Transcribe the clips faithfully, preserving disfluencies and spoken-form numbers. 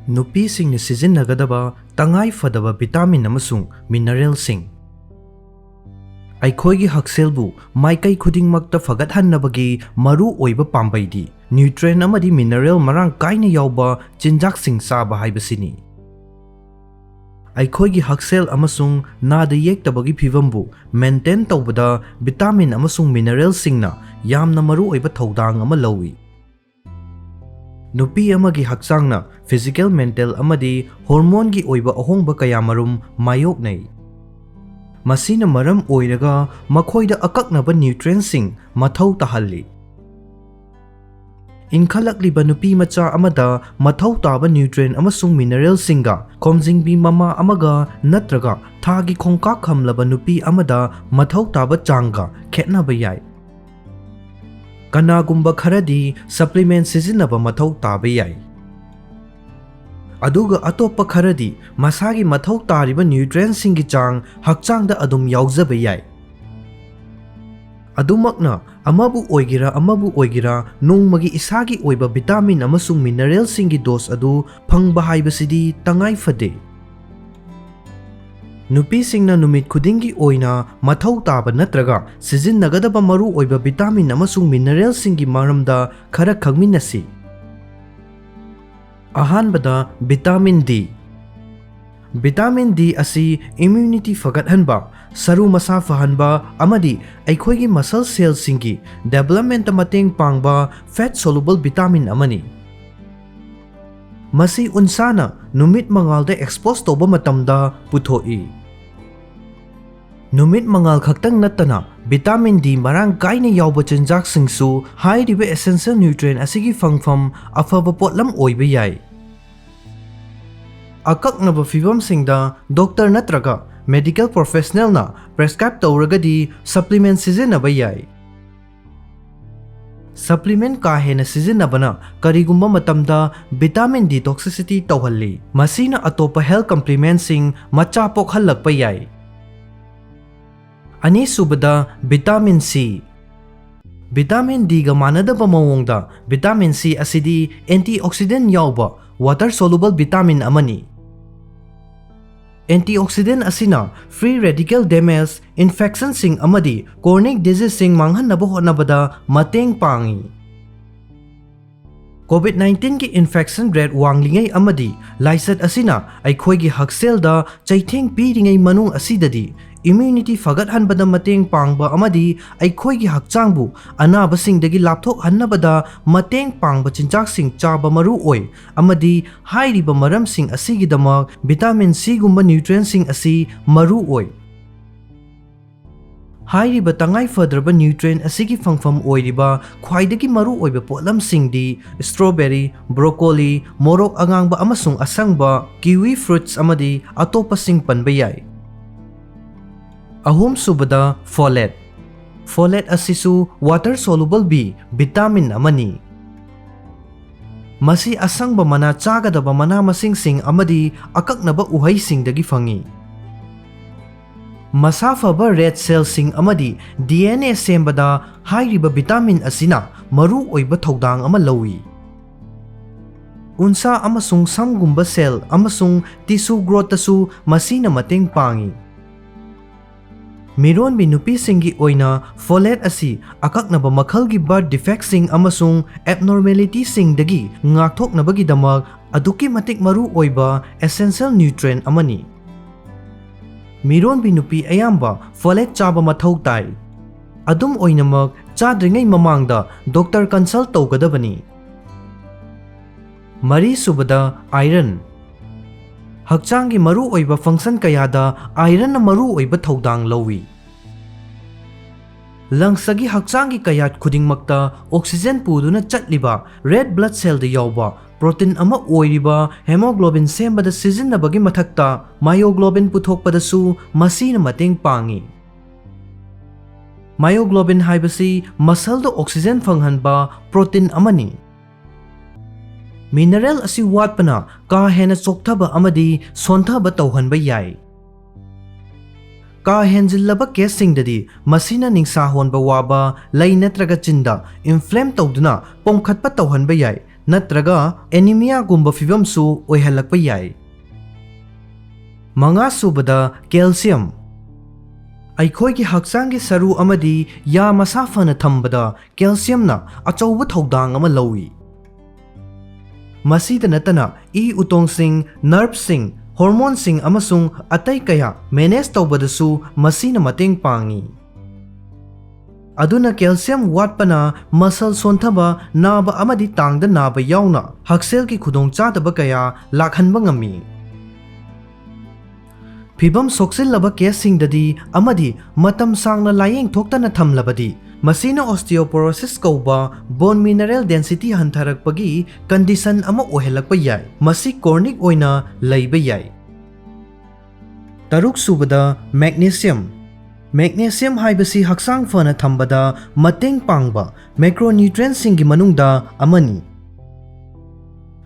ꯅꯨꯄꯤꯁꯤꯡꯅ ꯁꯤꯖꯤꯟꯅꯒꯗꯕ ꯇꯉꯥꯏ ꯐꯗꯕ ꯚꯤꯇꯥꯃꯤꯟ ꯑꯃꯁꯨꯡ ꯃꯤꯅꯔꯦꯜꯁꯤꯡ꯫ ꯑꯩꯈꯣꯏꯒꯤ ꯍꯛꯁꯦꯜꯕꯨ ꯃꯥꯏꯀꯩ ꯈꯨꯗꯤꯡꯃꯛꯇ ꯐꯒꯠꯍꯟꯅꯕꯒꯤ ꯃꯔꯨ ꯑꯣꯏꯕ ꯄꯥꯝꯕꯩꯗꯤ ꯅ꯭ꯌꯨꯇ꯭ꯔꯦꯟ ꯑꯃꯗꯤ ꯃꯤꯅꯔꯦꯜ ꯃꯔꯥꯡ ꯀꯥꯏꯅ ꯌꯥꯎꯕ ꯆꯤꯟꯖꯥꯛꯁꯤꯡ ꯆꯥꯕ ꯍꯥꯏꯕꯁꯤꯅꯤ꯫ ꯑꯩꯈꯣꯏꯒꯤ ꯍꯛꯁꯦꯜ ꯑꯃꯁꯨꯡ ꯅꯥꯗ ꯌꯦꯛꯇꯕꯒꯤ ꯐꯤꯕꯝꯕꯨ ꯃꯦꯟꯇꯦꯟ ꯇꯧꯕꯗ ꯚꯤꯇꯥꯃꯤꯟ ꯑꯃꯁꯨꯡ ꯃꯤꯅꯔꯦꯜꯁꯤꯡꯅ ꯌꯥꯝꯅ ꯃꯔꯨꯑꯣꯏꯕ ꯊꯧꯗꯥꯡ ꯑꯃ ꯂꯧꯏ꯫ ꯅꯨꯄꯤ ꯑꯃꯒꯤ ꯍꯛꯆꯥꯡꯅ ꯐꯤꯖꯤꯀꯦꯜ, ꯃꯦꯟꯇꯦꯜ ꯑꯃꯗꯤ ꯍꯣꯔꯃꯣꯟꯒꯤ ꯑꯣꯏꯕ ꯑꯍꯣꯡꯕ ꯀꯌꯥꯃꯔꯨꯝ ꯃꯥꯌꯣꯛꯅꯩ꯫ ꯃꯁꯤꯅ ꯃꯔꯝ ꯑꯣꯏꯔꯒ ꯃꯈꯣꯏꯗ ꯑꯀꯛꯅꯕ ꯅ꯭ꯌꯨꯇ꯭ꯔꯦꯟꯁꯤꯡ ꯃꯊꯧ ꯇꯥꯍꯜꯂꯤ꯫ ꯏꯟꯈꯠꯂꯛꯂꯤꯕ ꯅꯨꯄꯤ ꯃꯆꯥ ꯑꯃꯗ ꯃꯊꯧ ꯇꯥꯕ ꯅ꯭ꯌꯨꯇ꯭ꯔꯦꯟ ꯑꯃꯁꯨꯡ ꯃꯤꯅꯔꯦꯜꯁꯤꯡꯒ ꯈꯣꯝꯖꯤꯟꯕꯤ ꯃꯃꯥ ꯑꯃꯒ ꯅꯠꯇ꯭ꯔꯒ ꯊꯥꯒꯤ ꯈꯣꯡꯀꯥꯞ ꯈꯝꯂꯕ ꯅꯨꯄꯤ ꯑꯃꯗ ꯃꯊꯧ ꯇꯥꯕ ꯆꯥꯡꯒ ꯈꯦꯠꯅꯕ ꯌꯥꯏ꯫ ꯀꯅꯥꯒꯨꯝꯕ ꯈꯔꯗꯤ ꯁꯄ꯭ꯂꯤꯃꯦꯟ ꯁꯤꯖꯤꯟꯅꯕ ꯃꯊꯧ ꯇꯥꯕ ꯌꯥꯏ꯫ ꯑꯗꯨꯒ ꯑꯇꯣꯞꯄ ꯈꯔꯗꯤ ꯃꯁꯥꯒꯤ ꯃꯊꯧ ꯇꯥꯔꯤꯕ ꯅ꯭ꯌꯨꯇ꯭ꯔꯦꯟꯁꯤꯡꯒꯤ ꯆꯥꯡ ꯍꯛꯆꯥꯡꯗ ꯑꯗꯨꯝ ꯌꯥꯎꯖꯕ ꯌꯥꯏ꯫ ꯑꯗꯨꯃꯛꯅ ꯑꯃꯕꯨ ꯑꯣꯏꯒꯦꯔꯥ ꯑꯃꯕꯨ ꯑꯣꯏꯒꯦꯔꯥ ꯅꯣꯡꯃꯒꯤ ꯏꯁꯥꯒꯤ ꯑꯣꯏꯕ ꯚꯤꯇꯥꯃꯤꯟ ꯑꯃꯁꯨꯡ ꯃꯤꯅꯔꯦꯜꯁꯤꯡꯒꯤ ꯗꯣꯁ ꯑꯗꯨ ꯐꯪꯕ ꯍꯥꯏꯕꯁꯤꯗꯤ ꯇꯉꯥꯏ ꯐꯗꯦ꯫ ꯅꯨꯄꯤꯁꯤꯡꯅ ꯅꯨꯃꯤꯠ ꯈꯨꯗꯤꯡꯒꯤ ꯑꯣꯏꯅ ꯃꯊꯧ ꯇꯥꯕ ꯅꯠꯇ꯭ꯔꯒ ꯁꯤꯖꯤꯟꯅꯒꯗꯕ ꯃꯔꯨꯑꯣꯏꯕ ꯚꯤꯇꯥꯃꯤꯟ ꯑꯃꯁꯨꯡ ꯃꯤꯅꯔꯦꯜꯁꯤꯡꯒꯤ ꯃꯔꯝꯗ ꯈꯔ ꯈꯪꯃꯤꯟꯅꯁꯤ꯫ ꯑꯍꯥꯟꯕꯗ, ꯚꯤꯇꯥꯃꯤꯟ ꯗꯤ꯫ ꯚꯤꯇꯥꯃꯤꯟ ꯗꯤ ꯑꯁꯤ ꯏꯝꯌꯨꯅꯤꯇꯤ ꯐꯒꯠꯍꯟꯕ, ꯁꯔꯨ ꯃꯁꯥ ꯐꯍꯟꯕ ꯑꯃꯗꯤ ꯑꯩꯈꯣꯏꯒꯤ ꯃꯁꯜ ꯁꯦꯜꯁꯤꯡꯒꯤ ꯗꯦꯚꯂꯞꯃꯦꯟꯇ ꯃꯇꯦꯡ ꯄꯥꯡꯕ ꯐꯦꯠ ꯁꯣꯂꯨꯕꯜ ꯚꯤꯇꯥꯃꯤꯟ ꯑꯃꯅꯤ꯫ ꯃꯁꯤ ꯎꯟꯁꯥꯅ ꯅꯨꯃꯤꯠ ꯃꯉꯥꯜꯗ ꯑꯦꯛꯁꯄꯣꯖ ꯇꯧꯕ ꯃꯇꯝꯗ ꯄꯨꯊꯣꯛꯏ꯫ ꯅꯨꯃꯤꯠ ꯃꯉꯥꯜ ꯈꯛꯇꯪ ꯅꯠꯇꯅ, ꯚꯤꯇꯥꯃꯤꯟ ꯗꯤ ꯃꯔꯥꯡ ꯀꯥꯏꯅ ꯌꯥꯎꯕ ꯆꯤꯟꯖꯥꯛꯁꯤꯡꯁꯨ ꯍꯥꯏꯔꯤꯕ ꯑꯦꯁꯦꯟꯁꯤꯌꯦꯜ ꯅ꯭ꯌꯨꯇ꯭ꯔꯤꯌꯦꯟ ꯑꯁꯤꯒꯤ ꯐꯪꯐꯝ ꯑꯐꯕ ꯄꯣꯠꯂꯝ ꯑꯣꯏꯕ ꯌꯥꯏ꯫ ꯑꯀꯛꯅꯕ ꯐꯤꯚꯝꯁꯤꯡꯗ ꯗꯣꯛꯇꯔ ꯅꯠꯇ꯭ꯔꯒ ꯃꯦꯗꯤꯀꯦꯜ ꯄ꯭ꯔꯣꯐꯦꯁꯅꯦꯜꯅ ꯄ꯭ꯔꯦꯁꯀ꯭ꯔꯥꯏꯕ ꯇꯧꯔꯒꯗꯤ ꯁꯄ꯭ꯂꯤꯃꯦꯟ ꯁꯤꯖꯤꯟꯅꯕ ꯌꯥꯏ꯫ ꯁꯄ꯭ꯂꯤꯃꯦꯟ ꯀꯥ ꯍꯦꯟꯅ ꯁꯤꯖꯤꯟꯅꯕꯅ ꯀꯔꯤꯒꯨꯝꯕ ꯃꯇꯝꯗ ꯚꯤꯇꯥꯃꯤꯟ ꯗꯤ ꯇꯣꯛꯁꯤꯁꯤꯇꯤ ꯇꯧꯍꯜꯂꯤ, ꯃꯁꯤꯅ ꯑꯇꯣꯞꯄ ꯍꯦꯜꯊ ꯀꯝꯄ꯭ꯂꯤꯃꯦꯟꯁꯤꯡ ꯃꯆꯥ ꯄꯣꯛꯍꯜꯂꯛꯄ ꯌꯥꯏ꯫ ꯑꯅꯤꯁꯨꯕꯗ, ꯚꯤꯇꯥꯃꯤꯟ ꯁꯤ꯫ ꯚꯤꯇꯥꯃꯤꯟ ꯗꯤꯒ ꯃꯥꯟꯅꯗꯕ ꯃꯑꯣꯡꯗ, ꯚꯤꯇꯥꯃꯤꯟ ꯁꯤ ꯑꯁꯤꯗꯤ ꯑꯦꯟꯇꯤꯑꯣꯛꯁꯤꯗꯦꯟ ꯌꯥꯎꯕ water soluble vitamin ꯑꯃꯅꯤ꯫ Antioxidant ꯑꯁꯤꯅ free radical damage, infectionꯁꯤꯡ ꯑꯃꯗꯤ chronic diseaseꯁꯤꯡ ꯃꯥꯡꯍꯟꯅꯕ ꯍꯣꯠꯅꯕꯗ ꯃꯇꯦꯡ ꯄꯥꯡꯏ꯫ COVID nineteenꯒꯤ infection rate ꯋꯥꯡꯂꯤꯉꯩ ꯑꯃꯗꯤ ꯂꯥꯏꯆꯠ ꯑꯁꯤꯅ ꯑꯩꯈꯣꯏꯒꯤ ꯍꯛꯁꯦꯜꯗ ꯆꯩꯊꯦꯡ ꯄꯤꯔꯤꯉꯩ ꯃꯅꯨꯡ ꯑꯁꯤꯗꯗꯤ immunity ꯐꯒꯠꯍꯟꯕꯗ ꯃꯇꯦꯡ ꯄꯥꯡꯕ ꯑꯃꯗꯤ ꯑꯩꯈꯣꯏꯒꯤ ꯍꯛꯆꯥꯡꯕꯨ ꯑꯅꯥꯕꯁꯤꯡꯗꯒꯤ ꯂꯥꯞꯊꯣꯛꯍꯟꯅꯕꯗ ꯃꯇꯦꯡ ꯄꯥꯡꯕ ꯆꯤꯟꯖꯥꯛꯁꯤꯡ ꯆꯥꯕ ꯃꯔꯨ ꯑꯣꯏ ꯑꯃꯗꯤ ꯍꯥꯏꯔꯤꯕ ꯃꯔꯝꯁꯤꯡ ꯑꯁꯤꯒꯤꯗꯃꯛ vitamin Cꯒꯨꯝꯕ nutrientꯁꯤꯡ ꯑꯁꯤ ꯃꯔꯨ ꯑꯣꯏ꯫ ꯍꯥꯏꯔꯤꯕ ꯇꯉꯥꯏ ꯐꯗ꯭ꯔꯕ nutrient ꯑꯁꯤꯒꯤ ꯐꯪꯐꯝ ꯑꯣꯏꯔꯤꯕ ꯈ꯭ꯋꯥꯏꯗꯒꯤ ꯃꯔꯨ ꯑꯣꯏꯕ ꯄꯣꯠꯂꯝꯁꯤꯡꯗꯤ strawberry, broccoli, ꯃꯣꯔꯣꯛ ꯑꯉꯥꯡꯕ ꯑꯃꯁꯨꯡ ꯑꯁꯪꯕ, kiwi fruits ꯑꯃꯗꯤ ꯑꯇꯣꯞꯄꯁꯤꯡ ꯄꯟꯕ ꯌꯥꯏ꯫ ꯑꯍꯨꯝꯁꯨꯕꯗ folate꯫ Folate ꯑꯁꯤꯁꯨ water soluble B vitamin ꯑꯃꯅꯤ꯫ ꯃꯁꯤ ꯑꯁꯪꯕ ꯃꯅꯥ ꯆꯥꯒꯗꯕ ꯃꯅꯥ ꯃꯁꯤꯡꯁꯤꯡ ꯑꯃꯗꯤ ꯑꯀꯛꯅꯕ ꯎꯍꯩꯁꯤꯡꯗꯒꯤ ꯐꯪꯏ꯫ ꯃꯁꯥ ꯐꯕ red cellꯁꯤꯡ ꯑꯃꯗꯤ DNA ꯁꯦꯝꯕꯗ ꯍꯥꯏꯔꯤꯕ vitamin ꯑꯁꯤꯅ ꯃꯔꯨ ꯑꯣꯏꯕ ꯊꯧꯗꯥꯡ ꯑꯃ ꯂꯧꯏ꯫ ꯎꯟꯁꯥ ꯑꯃꯁꯨꯡ ꯁꯝꯒꯨꯝꯕ cell ꯑꯃꯁꯨꯡ tissue growthꯇꯁꯨ ꯃꯁꯤꯅ ꯃꯇꯦꯡ ꯄꯥꯡꯏ꯫ ꯃꯤꯔꯣꯟꯕꯤ ꯅꯨꯄꯤꯁꯤꯡꯒꯤ ꯑꯣꯏꯅ folate ꯑꯁꯤ ꯑꯀꯛꯅꯕ ꯃꯈꯜꯒꯤ birth defectꯁꯤꯡ ꯑꯃꯁꯨꯡ abnormalityꯁꯤꯡꯗꯒꯤ ꯉꯥꯛꯊꯣꯛꯅꯕꯒꯤꯗꯃꯛ ꯑꯗꯨꯛꯀꯤ ꯃꯇꯤꯛ ꯃꯔꯨ ꯑꯣꯏꯕ essential nutrient ꯑꯃꯅꯤ꯫ ꯃꯤꯔꯣꯟꯕꯤ ꯅꯨꯄꯤ ꯑꯌꯥꯝꯕ folate ꯆꯥꯕ ꯃꯊꯧ ꯇꯥꯏ꯫ ꯑꯗꯨꯝ ꯑꯣꯏꯅꯃꯛ, ꯆꯥꯗ꯭ꯔꯤꯉꯩ ꯃꯃꯥꯡꯗ doctor consult ꯇꯧꯒꯗꯕꯅꯤ꯫ ꯃꯔꯤꯁꯨꯕꯗ iron꯫ ꯍꯛꯆꯥꯡꯒꯤ ꯃꯔꯨꯑꯣꯏꯕ function ꯀꯌꯥꯗ ironꯅ ꯃꯔꯨꯑꯣꯏꯕ ꯊꯧꯗꯥꯡ ꯂꯧꯏ꯫ Lungsꯇꯒꯤ ꯍꯛꯆꯥꯡꯒꯤ ꯀꯌꯥꯠ ꯈꯨꯗꯤꯡꯃꯛꯇ oxygen ꯄꯨꯗꯨꯅ ꯆꯠꯂꯤꯕ red blood cellꯗ ꯌꯥꯎꯕ protein ꯑꯃ ꯑꯣꯏꯔꯤꯕ hemoglobin ꯁꯦꯝꯕꯗ ꯁꯤꯖꯤꯟꯅꯕꯒꯤ ꯃꯊꯛꯇ myoglobin ꯄꯨꯊꯣꯛꯄꯗꯁꯨ ꯃꯁꯤꯅ ꯃꯇꯦꯡ ꯄꯥꯡꯏ꯫ Myoglobin ꯍꯥꯏꯕꯁꯤ muscleꯗ oxygen ꯐꯪꯍꯟꯕ protein ꯑꯃꯅꯤ꯫ Mineral ꯑꯁꯤ ꯋꯥꯠꯄꯅ ꯀꯥ ꯍꯦꯟꯅ ꯆꯣꯛꯊꯕ ꯑꯃꯗꯤ ꯁꯣꯟꯊꯕ ꯇꯧꯍꯟꯕ ꯌꯥꯏ꯫ ꯀꯥ ꯍꯦꯟꯖꯤꯜꯂꯕ ꯀꯦꯁꯁꯤꯡꯗꯗꯤ ꯃꯁꯤꯅ ꯅꯤꯡꯁꯥ ꯍꯣꯟꯕ ꯋꯥꯕ, ꯂꯩ ꯅꯠꯇ꯭ꯔꯒ ꯆꯤꯟꯗ ꯏꯟꯐ꯭ꯂꯦꯝ ꯇꯧꯗꯨꯅ ꯄꯣꯝꯈꯠꯄ ꯇꯧꯍꯟꯕ ꯌꯥꯏ, ꯅꯠꯇ꯭ꯔꯒ ꯑꯦꯅꯤꯃꯤꯌꯥꯒꯨꯝꯕ ꯐꯤꯕꯝꯁꯨ ꯑꯣꯏꯍꯜꯂꯛꯄ ꯌꯥꯏ꯫ ꯃꯉꯥꯁꯨꯕꯗ, ꯀꯦꯜꯁꯤꯌꯝ꯫ ꯑꯩꯈꯣꯏꯒꯤ ꯍꯛꯆꯥꯡꯒꯤ ꯁꯔꯨ ꯑꯃꯗꯤ ꯌꯥ ꯃꯁꯥ ꯐꯅ ꯊꯝꯕꯗ ꯀꯦꯜꯁꯤꯌꯝꯅ ꯑꯆꯧꯕ ꯊꯧꯗꯥꯡ ꯑꯃ ꯂꯧꯏ꯫ ꯃꯁꯤꯗ ꯅꯠꯇꯅ ꯏ ꯎꯇꯣꯡꯁꯤꯡ, ꯅꯔꯚꯁꯤꯡ, ꯍꯣꯔꯃꯣꯟꯁꯤꯡ ꯑꯃꯁꯨꯡ ꯑꯇꯩ ꯀꯌꯥ ꯃꯦꯅꯦꯖ ꯇꯧꯕꯗꯁꯨ ꯃꯁꯤꯅ ꯃꯇꯦꯡ ꯄꯥꯡꯏ꯫ ꯑꯗꯨꯅ ꯀꯦꯜꯁꯤꯌꯝ ꯋꯥꯠꯄꯅ ꯃꯁꯜ ꯁꯣꯟꯊꯕ, ꯅꯥꯕ ꯑꯃꯗꯤ ꯇꯥꯡꯗ ꯅꯥꯕ ꯌꯥꯎꯅ ꯍꯛꯁꯦꯜꯒꯤ ꯈꯨꯗꯣꯡꯆꯥꯗꯕ ꯀꯌꯥ ꯂꯥꯛꯍꯟꯕ ꯉꯝꯃꯤ꯫ ꯐꯤꯚꯝ ꯁꯣꯛꯆꯤꯜꯂꯕ ꯀꯦꯁꯁꯤꯡꯗꯗꯤ ꯑꯃꯗꯤ ꯃꯇꯝ ꯁꯥꯡꯅ ꯂꯥꯌꯦꯡ ꯊꯣꯛꯇꯅ ꯊꯝꯂꯕꯗꯤ, ꯃꯁꯤꯅ ꯑꯣꯁꯇꯤꯑꯣꯄꯣꯔꯣꯁꯤꯁ ꯀꯧꯕ ꯕꯣꯟ ꯃꯤꯅꯔꯦꯜ ꯗꯦꯟꯁꯤꯇꯤ ꯍꯟꯊꯔꯛꯄꯒꯤ ꯀꯟꯗꯤꯁꯟ ꯑꯃ ꯑꯣꯏꯍꯜꯂꯛꯄ ꯌꯥꯏ꯫ ꯃꯁꯤ ꯀ꯭ꯔꯣꯅꯤꯛ ꯑꯣꯏꯅ ꯂꯩꯕ ꯌꯥꯏ꯫ ꯇꯔꯨꯛꯁꯨꯕꯗ, ꯃꯦꯒꯅꯦꯁꯤꯌꯝ꯫ ꯃꯦꯒꯅꯦꯁꯤꯌꯝ ꯍꯥꯏꯕꯁꯤ ꯍꯛꯆꯥꯡ ꯐꯅ ꯊꯝꯕꯗ ꯃꯇꯦꯡ ꯄꯥꯡꯕ ꯃꯦꯀ꯭ꯔꯣꯅ꯭ꯌꯨꯇ꯭ꯔꯤꯌꯦꯟꯠꯁꯤꯡꯒꯤ ꯃꯅꯨꯡꯗ ꯑꯃꯅꯤ꯫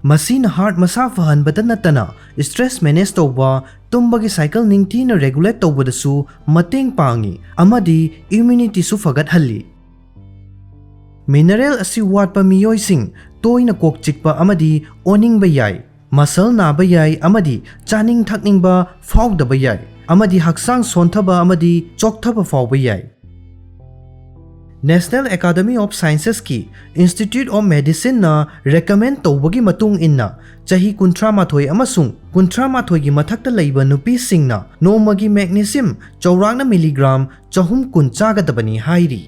ꯃꯁꯤꯅ ꯍꯥꯔꯠ ꯃꯁꯥ ꯐꯍꯟꯕꯇ ꯅꯠꯇꯅ ꯁ꯭ꯇ꯭ꯔꯦꯁ ꯃꯦꯅꯦꯖ ꯇꯧꯕ, ꯇꯨꯝꯕꯒꯤ ꯁꯥꯏꯀꯜ ꯅꯤꯡꯊꯤꯅ ꯔꯦꯒꯨꯂꯦꯠ ꯇꯧꯕꯗꯁꯨ ꯃꯇꯦꯡ ꯄꯥꯡꯏ ꯑꯃꯗꯤ ꯏꯝꯌꯨꯅꯤꯇꯤꯁꯨ ꯐꯒꯠꯍꯜꯂꯤ꯫ ꯃꯤꯅꯔꯦꯜ ꯑꯁꯤ ꯋꯥꯠꯄ ꯃꯤꯑꯣꯏꯁꯤꯡ ꯇꯣꯏꯅ ꯀꯣꯛ ꯆꯤꯛꯄ ꯑꯃꯗꯤ ꯑꯣꯅꯤꯡꯕ ꯌꯥꯏ, ꯃꯁꯜ ꯅꯥꯕ ꯌꯥꯏ ꯑꯃꯗꯤ ꯆꯥꯅꯤꯡ ꯊꯛꯅꯤꯡꯕ ꯐꯥꯎꯗꯕ ꯌꯥꯏ, ꯑꯃꯗꯤ ꯍꯛꯆꯥꯡ ꯁꯣꯟꯊꯕ ꯑꯃꯗꯤ ꯆꯣꯛꯊꯕ ꯐꯥꯎꯕ ꯌꯥꯏ꯫ ꯅꯦꯁꯅꯦꯜ ꯑꯦꯀꯥꯗꯃꯤ ꯑꯣꯐ ꯁꯥꯏꯟꯁꯦꯁꯀꯤ ꯏꯟꯁꯇꯤꯇ꯭ꯌꯨꯠ ꯑꯣꯐ ꯃꯦꯗꯤꯁꯤꯟꯅ ꯔꯦꯀꯃꯦꯟ ꯇꯧꯕꯒꯤ ꯃꯇꯨꯡ ꯏꯟꯅ, ꯆꯍꯤ ꯀꯨꯟꯊ꯭ꯔꯥ ꯃꯥꯊꯣꯏ ꯑꯃꯁꯨꯡ ꯀꯨꯟꯊ꯭ꯔꯥ ꯃꯥꯊꯣꯏꯒꯤ ꯃꯊꯛꯇ ꯂꯩꯕ ꯅꯨꯄꯤꯁꯤꯡꯅ ꯅꯣꯡꯃꯒꯤ ꯃꯦꯒꯅꯦꯁꯤꯌꯝ ꯆꯥꯎꯔꯥꯛꯅ ꯃꯤꯂꯤꯒ꯭ꯔꯥꯝ ꯆꯍꯨꯝ ꯀꯨꯟ ꯆꯥꯒꯗꯕꯅꯤ ꯍꯥꯏꯔꯤ꯫